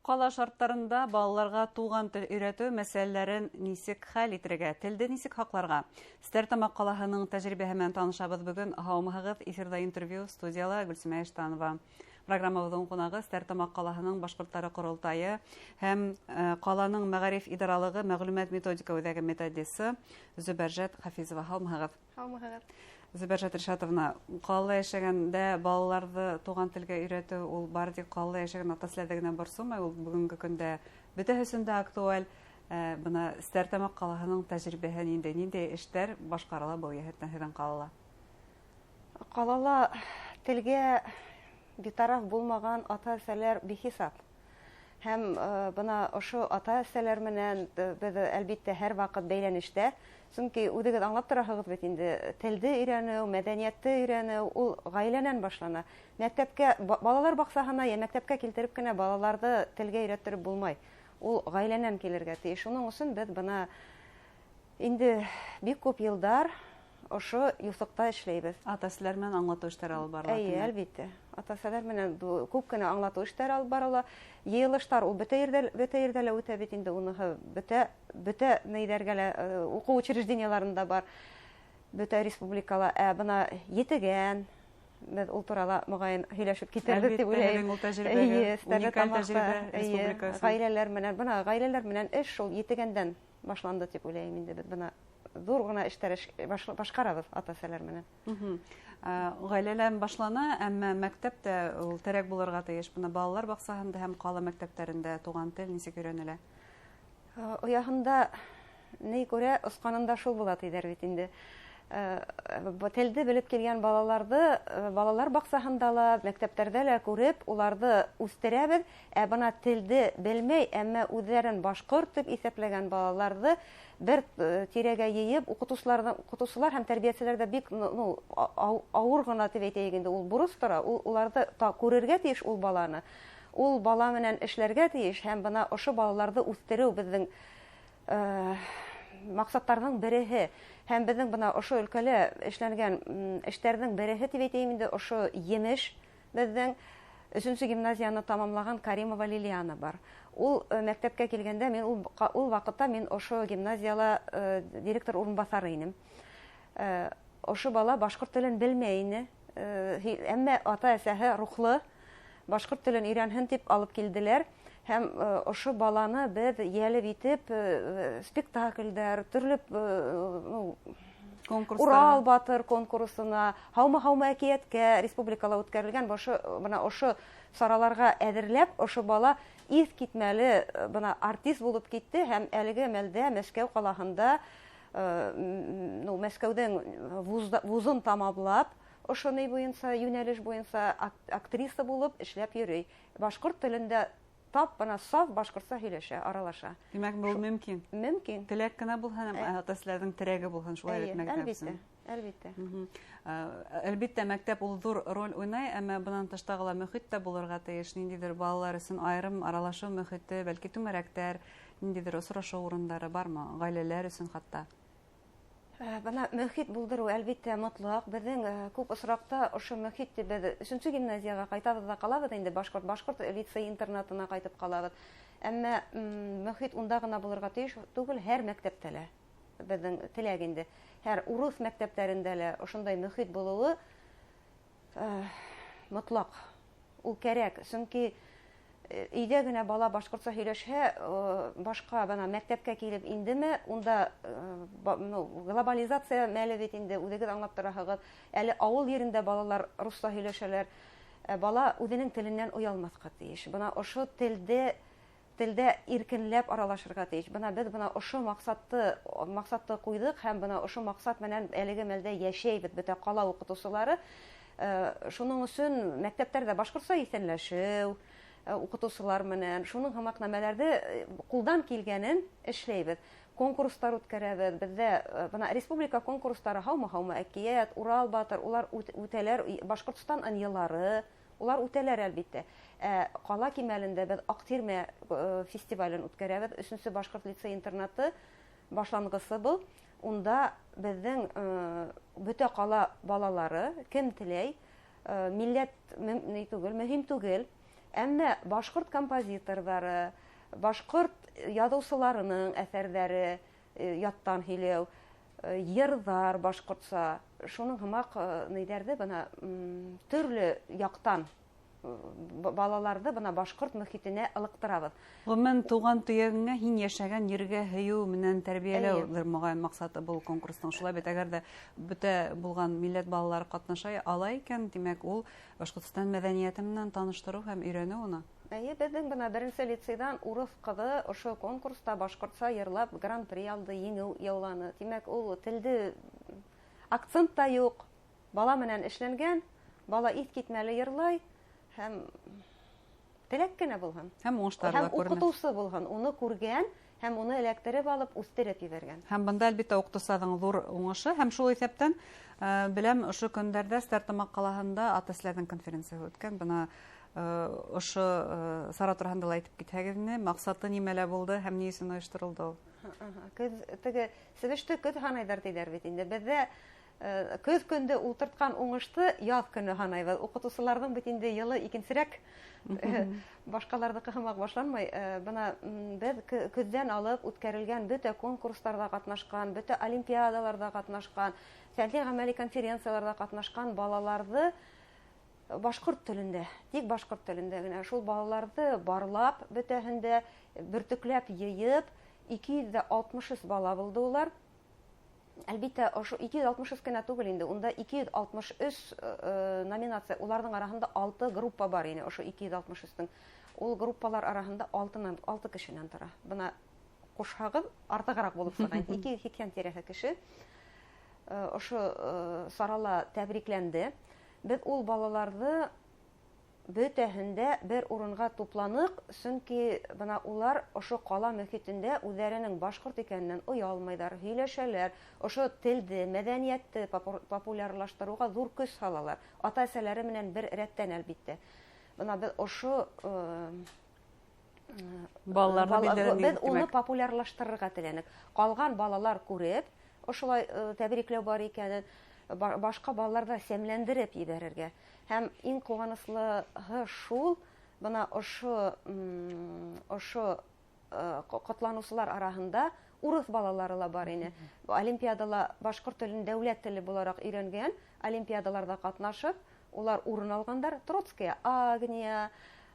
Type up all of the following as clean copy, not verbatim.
Ҡала шарттарында балаларға туған тел өйрәтеү мәсьәләләрен нисек хәл итергә, телде нисек һаҡларға? Стәрлетамаҡ ҡалаһының тәжрибәһе менән танышабыҙ бөгөн. Һаумыһығыҙ, эфирҙа интервью, студияла Гөлсимә Иштанова. Программабыҙҙың ҡунағы Стәрлетамаҡ ҡалаһының башҡорттары ҡоролтайы һәм ҡаланың мәғариф идаралығы мәғлүмәт методика үҙәге методисы Зөбәржәт Хафизова. Һаумыһығыҙ. Һаумыһығыҙ. Зөбәржәт Ришатовна, ҡалала йәшәгәндә балаларҙы туған телгә өйрәтеү ул бары тик ҡалала йәшәгән ата-әсәләрҙе генә борсомай, ул бөгөнгө көндә бөтәһе өсөн дә актуаль. Бына Стәрлетамаҡ ҡалаһының тәжрибәһе ниндәй, ниндәй эштәр башҡарыла был йәһәттән һеҙҙең ҡалала? Ҡалала телгә битараф булмаған ата-әсәләр бихисап. Һәм бына ошо ата-әсәләр менән беҙ әлбиттә һәр ваҡыт бәйләнештә. Сөнки үҙегеҙ аңлап тораһығыҙ бит инде, телде өйрәнеү, мәҙәниәтте өйрәнеү ул ғаиләнән башлана. Мәктәпкә, балалар баҡсаһына йә мәктәпкә килтереп кенә балаларҙы телгә өйрәттереп булмай. Ул ғаиләнән килергә тейеш. Шуның өсөн беҙ бына инде бик күп йылдар ошо юҫыҡта эшләйбеҙ. Ата-әсәләр менән аңлатыу эштәре алып барыла, Эйе, тимәк. әлбиттә. Ата-әсәләр менән күп кенә аңлатыу эштәре алып барыла. Йыйылыштар ул бөтә ерҙә лә үтә бит инде, уныһы бөтә нейҙәргә лә, уҡыу учреждениеларында бар, бөтә республикала. Ә бына Етегән, беҙ ул турала моғайын һөйләшеп китербеҙ тип Әлбиттә, уйлайым. һеҙҙең ул тәжрибәгеҙ, Эйе, уникаль Стәрлетамаҡта, тәжрибә эйе, республика өсөн. Ғаиләләр менән, бына ғаиләләр менән эш шул Етегәндән башланды тип уйлайым инде. Беҙ бына ҙур ғына эштәр башҡарабыҙ ата-әсәләр менән. Ғаиләлән башлана, әммә мәктәп тә ул терәк булырға тейеш. Бына балалар баҡсаһында һәм ҡала мәктәптәрендә туған тел нисек өйрәнелә? Ояһында ни күрә, осҡанында шул була тиҙәр бит инде. Телде белеп килгән балаларҙы балалар баҡсаһында ла, мәктәптәрҙә лә күреп, уларҙы үҫтерәбеҙ. Ә бына телде белмәй, әммә үҙҙәрен башҡорт тип иҫәпләгән балаларҙы бер тирәгә йыйып, уҡытыусылар һәм тәрбиәселәр ҙә бик, ну, ауыр ғына тип әйтәйек инде, ул бурыс тора, ул уларҙы күрергә тейеш ул баланы. Ул бала менән эшләргә тейеш һәм бына ошо балаларҙы үҫтереү беҙҙең маҡсаттарҙың береһе. Һәм беҙҙең бына ошо өлкәлә эшләнгән эштәрҙең береһе тип әйтәйем инде, ошо емеш беҙҙең өсөнсө гимназияны тамамлаған Каримова Лилиана бар. Ул мәктәпкә килгәндә мин ул ваҡытта мин ошо гимназияла директор урынбаҫары инем. Ошо бала башҡорт телен белмәй ине, әммә ата-әсәһе рухлы башҡорт телен өйрәнһен тип алып килделәр. Һәм ошо баланы беҙ йәлеп итеп спектаклдәр, төрлө Конкурстар. Урал батыр конкурсына, Һаумы-һаумы әкиәткә республикала үткәрелгән бына ошо сараларға әҙерләп, ошо бала иҫ китмәле бына артист булып китте һәм әлеге мәлдә Мәскәү ҡалаһында Мәскәүҙең вузын тамамлап, ошо ни буйынса, йүнәлеш буйынса актриса булып эшләп йөрөй. Башҡорт телендә тап бына саф башҡортса һөйләшә, аралаша. Тимәк, был мөмкин. Мөмкин. Теләк кенә булһын, ата-әсәләрҙең терәге булһын, шулай бит мәктәп өсөн. Әлбиттә. Әлбиттә, мәктәп ул ҙур роль уйнай, әммә бынан тыштағы ла мөхит тә булырға тейеш. Ниндәйҙер балалар өсөн айырым аралашыу мөхите, бәлки түңәрәктәр, ниндәйҙер осрашыу урындары бармы? Ғаиләләр өсөн хатта. Бына мөхит булдырыу әлбиттә мотлаҡ. Беҙҙең күп осраҡта ошо мөхит тип беҙ өсөнсө гимназияға ҡайтабыҙ ҙа ҡалабыҙ инде, башҡорт лицей интернатына ҡайтып ҡалабыҙ. Әммә мөхит унда ғына булырға тейеш түгел, һәр мәктәптә лә. Беҙҙең теләк инде. Һәр урыҫ мәктәптәрендә лә ошондай мөхит булыуы мотлаҡ. Ул кәрәк, сөнки өйҙә генә бала башҡортса һөйләшһә, башҡа бына мәктәпкә килеп индеме, унда глобализация мәле бит инде, үҙегеҙ аңлап тораһығыҙ. Әле ауыл ерендә балалар русса һөйләшәләр. Бала үҙенең теленән оялмаҫҡа тейеш. Бына ошо телдә иркенләп аралашырға тейеш. Бына беҙ бына ошо маҡсатты ҡуйҙыҡ һәм бына ошо маҡсат менән әлеге мәлдә йәшәйбеҙ бөтә ҡала уҡытыусылары. Шуның өсөн мәктәптәрҙә башҡортса иҫәнләшеү уҡытыусылар менән шуның һымаҡ нәмәләрҙе ҡулдан килгәнен эшләйбеҙ. Конкурстар үткәрәбеҙ. Беҙҙә бына республика конкурстары Һаумы-һаумы әкиәт, Урал батыр, улар үтәләр, Башҡортостан ынйылары, улар үтәләр әлбиттә. Ҡала кимәлендә беҙ Аҡтирмә фестивален үткәрәбеҙ. Өсөнсө башҡорт лицей интернаты башланғысы был. Унда беҙҙең бөтә ҡала балалары, кем теләй, милләт ни түгел, мөһим түгел, Әммә башҡорт композиторҙары, башҡорт яҙыусыларының әҫәрҙәре яттан һөйләү, йырҙар башҡортса, шуның һымаҡ ниҙәрҙе бына төрлө яҡтан балаларҙы бына башҡорт мөхитенә ылыҡтырабыҙ. Ғөмүмән, тыуған төйәгеңә, һин йәшәгән ергә һөйөү менән тәрбиәләүҙер моғайын маҡсаты был конкурстың. Шулай бит, әгәр ҙә бөтә булған милләт балалары ҡатнаша ала икән, тимәк, ул Башҡортостан мәҙәниәте менән таныштырыу һәм өйрәнеү уны. Эйе, беҙҙең бына беренсе лицейҙан урыҫ ҡыҙы ошо конкурста башҡортса йырлап гран-при алды, еңеү яуланы. Тимәк, ул телде акцент та юҡ, бала менән эшләнгән, бала иҫ китмәле йырлай. Һәм теләк кенә булһын. Һәм уңыштар ла күренә. Һәм уҡытыусы булһын, уны күргән һәм уны эләктереп алып үҫтереп ебәргән. Һәм бында әлбиттә уҡытыусыларҙың ҙур уңышы, һәм шул иҫәптән беләм, ошо көндәрҙә Стәрлетамаҡ ҡалаһында ата-әсәләрҙең конференцияһы үткән. Бына ошо сара тураһында ла әйтеп китһәгеҙ ине, маҡсаты нимәлә булды һәм ни өсөн ойошторолдо ул? Көҙ, теге себеште көҙ һанайҙар тиҙәр бит инде. Беҙҙә көҙ көндө ултыртҡан уңышты яҙ көнө һанайбыҙ. Уҡытыусыларҙың бит инде йылы икенсерәк, башҡаларҙыҡы һымаҡ башланмай. Бына беҙ көҙҙән алып үткәрелгән бөтә конкурстарҙа ҡатнашҡан, бөтә олимпиадаларҙа ҡатнашҡан, фәнни-ғәмәли конференцияларҙа ҡатнашҡан балаларҙы башҡорт телендә, тик башҡорт телендә генә шул балаларҙы барлап, бөтәһендә бөртөкләп йыйып, 263 бала булды улар. Әлбиттә, ошо 263 кенә түгел инде, унда 263 номинация, уларҙың араһында 6 группа бар ине, ошо 263-тең. Ул группалар араһында 6 кешенән тора. Бына ҡушһағыҙ, артығыраҡ булып сыға. 280 тирәһе кеше ошо сарала тәбрикләнде. Беҙ ул балаларҙы бөтәһендә бер урынға тупланыҡ, сөнки бына улар ошо ҡала мөхитендә үҙҙәренең башҡорт икәненән оялмайҙар, һөйләшәләр, ошо телде, мәҙәниәтте популярлаштырыуға ҙур көс һалалар. Ата-әсәләре менән бер рәттән әлбиттә. Бына беҙ ошо балаларҙы беҙ уны популярлаштырырға теләнек. Ҡалған балалар күреп, ошолай тәбрикләү бар икәнен, башҡа балаларҙа сәмләндереп ебәрергә. Һәм иң ҡыуаныслыһы шул, бына ошо ҡотланыусылар араһында урыҫ балалары ла бар ине. Олимпиадала башҡорт телен дәүләт теле булараҡ өйрәнгән, олимпиадаларҙа ҡатнашып, улар урын алғандар. Троцкая Агния,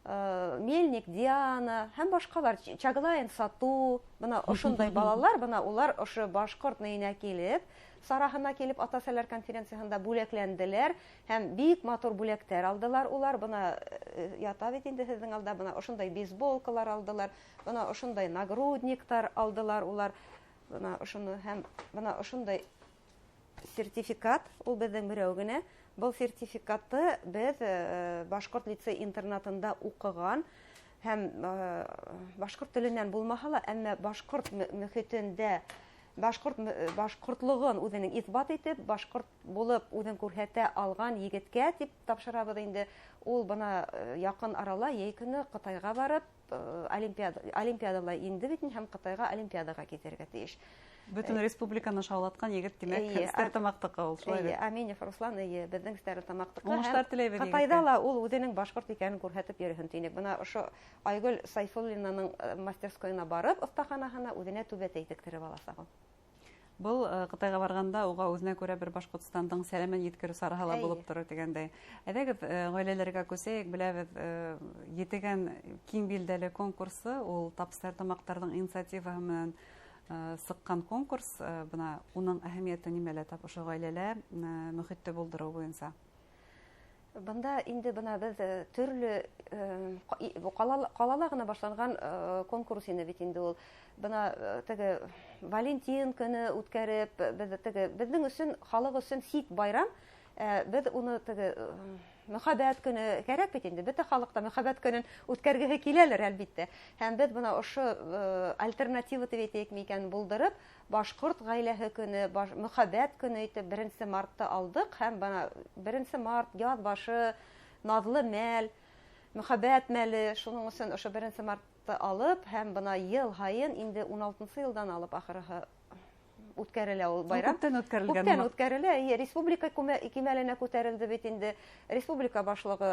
Мельник Диана һәм башҡалар, Чаглайн Сату, бына ошондай балалар, бына улар ошо башҡорт нейенә килеп, сараһына килеп ата-әсәләр конференцияһында бүләкләнделәр һәм бик матур бүләктәр алдылар улар. Бына ята бит инде һеҙҙең алда, бына ошондай бейсболкалар алдылар, бына ошондай нагрудниктар алдылар улар. Бына ошоно һәм бына ошондай сертификат, ул беҙҙең берәү генә. Был сертификатты беҙ башҡорт лицей интернатында уҡыған һәм башҡорт теленән булмаһа ла, әммә башҡорт мөхитендә башҡортлоғон үҙенең иҫбат итеп, башҡорт булып үҙен күрһәтә алған егеткә тип тапшырабыҙ инде. Ул бына яҡын арала йәй көнө Ҡытайға барып, олимпиадала инде бит һәм Ҡытайға олимпиадаға китергә тейеш. Бөтөн республиканы шаулатҡан егет, тимәк, Стәрлетамаҡтыҡы ул, шулай бит? Әминев Руслан, эйе, беҙҙең Стәрлетамаҡтыҡы. Уңыштар теләйбеҙ егеткә. Ҡытайҙа ла ул үҙенең башҡорт икәнен күрһәтеп йөрөһөн тинек. Бына ошо Айгөл Сайфуллинаның мастерскойына барып, оҫтаханаһына үҙенә түбәтәй тектереп аласаҡ ул. Был Ҡытайға барғанда уға үҙенә күрә бер Башҡортостандың сәләмен еткереү сараһы ла булып торор тигәндәй. Әйҙәгеҙ, ғаиләләргә күсәйек, беләбеҙ, етегән киң билдәле конкурсы, ул тап Стәрлетамаҡтарҙың инициативаһы менән сыҡҡан конкурс. Бына уның әһәмиәте нимәлә тап ошо ғаиләлә мөхитте булдырыу буйынса? Бында инде бына беҙ төрлө ҡалала ғына башланған конкурс ине бит инде ул. Бына теге Валентин көнө үткәреп, беҙ теге беҙҙең өсөн, халыҡ өсөн сит байрам. Беҙ уны теге мөхәббәт көнө кәрәк бит инде. Бөтә халыҡ та мөхәббәт көнөн үткәргеһе киләлер әлбиттә. Һәм беҙ бына ошо альтернатива тип әйтәйек микән булдырып, башҡорт ғаиләһе көнө, мөхәббәт көнө итеп 1 мартта алдыҡ һәм бына 1 март яҙ башы, наҙлы мәл, мөхәббәт мәле, шуның өсөн ошо 1 мартты алып һәм бына йыл һайын инде 16-нсы йылдан алып ахырыһы үткәрелә ул байрам. Күптән үткәрелгән. Күптән үткәрелә. Республика кимәленә күтәрелде бит инде. Республика башлығы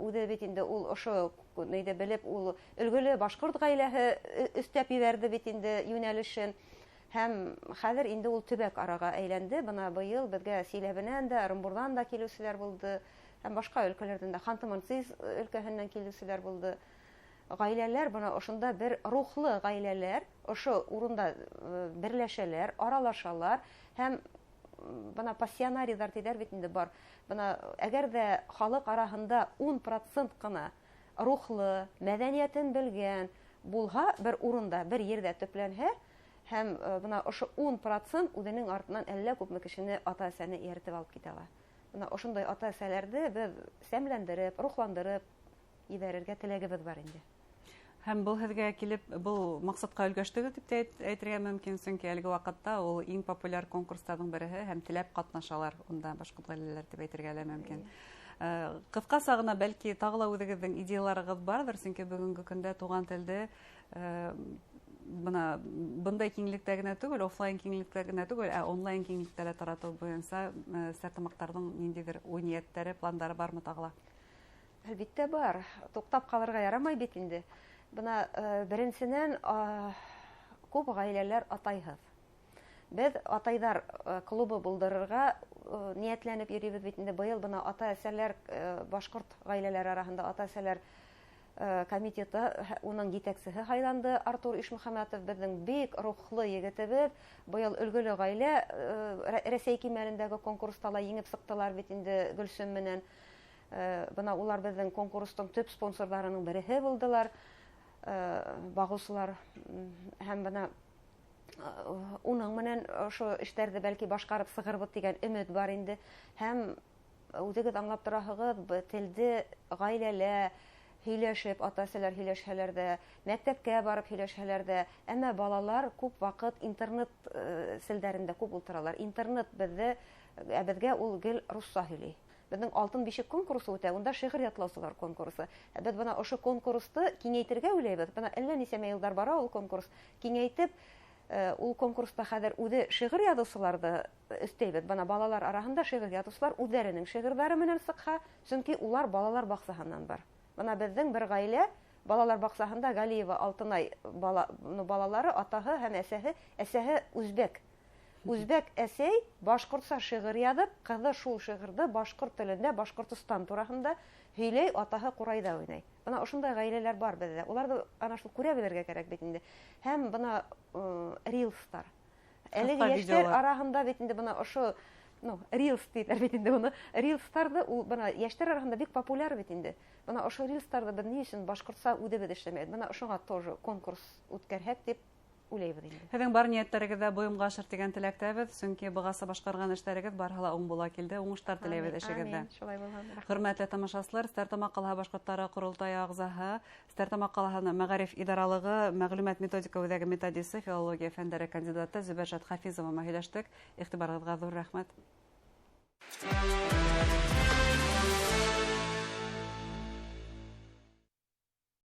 үҙе бит инде ул ошо нейҙе белеп, ул өлгөлө башҡорт ғаиләһе өҫтәп ебәрҙе бит инде йүнәлешен. Һәм хәҙер инде ул төбәк араға әйләнде. Бына быйыл беҙгә Силәбенән дә, Ырымбурҙан да килеүселәр булды. Һәм башҡа өлкәләрҙән дә, Ханты-Мансийск өлкәһенән килеүселәр булды. Ғаиләләр бына ошонда бер рухлы ғаиләләр ошо урында берләшәләр, аралашалар һәм бына пассионарийҙар тиҙәр бит инде бар. Бына әгәр ҙә халыҡ араһында 10% ҡына рухлы, мәҙәниәтен белгән булһа, бер урында, бер ерҙә төпләнһә, һәм бына ошо 10% үҙенең артынан әллә күпме кешене, ата-әсәне эйәртеп алып китә ала. Бына ошондай ата-әсәләрҙе беҙ сәмләндереп, рухландырып ебәрергә теләгебеҙ бар инде. Һәм был һеҙгә килеп, был маҡсатҡа өлгәштегеҙ тип тә әйтергә мөмкин, сөнки әлеге ваҡытта ул иң популяр конкурстарҙың береһе һәм теләп ҡатнашалар унда башҡорт ғаиләләр тип әйтергә лә мөмкин. Ҡыҫҡаса ғына бәлки тағы ла үҙегеҙҙең идеяларығыҙ барҙыр, сөнки бөгөнгө көндә туған телде бына бындай киңлектә генә түгел, офлайн киңлектә генә түгел, ә онлайн киңлектә лә таратыу буйынса стәртамаҡтарҙың ниндәйҙер уй-ниәттәре, пландары бармы тағы ла? Әлбиттә бар. Туҡтап ҡалырға ярамай бит инде. Бына беренсенән, күп ғаиләләр атайһыҙ. Беҙ атайҙар клубы булдырырға ниәтләнеп йөрөйбөҙ бит инде. Быйыл бына ата-әсәләр, башҡорт ғаиләләре араһында ата-әсәләр комитеты, уның етәксеһе һайланды Артур Ишмөхәмәтов, беҙҙең бик рухлы егетебеҙ. Быйыл өлгөлө ғаилә Рәсәй кимәлендәге конкурста ла еңеп сыҡтылар бит инде Гөлсөм менән. Бына улар беҙҙең конкурстың төп спонсорҙарының береһе булдылар, бағыусылар. Һәм бына уның менән ошо эштәрҙе бәлки башҡарып сығырбыҙ тигән өмөт бар инде. Һәм үҙегеҙ аңлап тораһығыҙ, телде ғаиләлә һөйләшеп, ата-әсәләр һөйләшһәләр ҙә, мәктәпкә барып һөйләшһәләр ҙә, әммә балалар күп ваҡыт интернет селдәрендә күп ултыралар. Интернет беҙҙе, ә беҙгә ул гел русса һөйләй. Беҙҙең Алтын бишек конкурсы үтә, унда шиғыр ятлаусылар конкурсы. Беҙ бына ошо конкурсты киңәйтергә уйлайбыҙ. Бына әллә нисәмә йылдар бара ул конкурс. Киңәйтеп, ул конкурста хәҙер үҙе шиғыр яҙыусыларҙы өҫтәйбеҙ. Бына балалар араһында шиғыр яҙыусылар үҙҙәренең шиғырҙары менән сыҡһа, сөнки улар балалар баҡсаһынан бар. Бына беҙҙең бер ғаилә балалар баҡсаһында Галиева Алтынай балалары, атаһы һәм әсәһе, әсәһе үзбәк. Үзбәк әсәй башҡортса шиғыр яҙып, ҡыҙы шул шиғырҙы башҡорт телендә, Башҡортостан тураһында һөйләй, атаһы ҡурайҙа уйнай. Бына ошондай ғаиләләр бар беҙҙә. Уларҙы ана шул күрә белергә кәрәк бит инде. Һәм бына рилстар. Әлеге йәштәр араһында бит инде бына ошо, ну, рилс тиҙәр бит инде уны. Рилстарҙы ул бына йәштәр араһында бик популяр бит инде. Бына ошо рилстарҙы беҙ ни өсөн башҡортса үҙебеҙ эшләмәйбеҙ? Бына ошоға тоже конкурс үткәрһәк тип уйлайбыҙ инде. Һеҙҙең бар ниәттәрегеҙ ҙә бойомға ашыр тигән теләктәбеҙ, сөнки бығаса башҡарған эштәрегеҙ барыһы ла уң була килде. Уңыштар теләйбеҙ эшегеҙҙә. Амин, шулай булһын. Рәхмәт. Хөрмәтле тамашасылар, Стәртамаҡ ҡалаһы башҡорттары ҡоролтайы ағзаһы, Стәртамаҡ ҡалаһының мәғариф идаралығы, мәғлүмәт методика үҙәге методисы, филология фәндәре кандидаты Зөбәржәт Хафизова менән һөйләштек. Иғтибарығыҙға ҙур рәхмәт.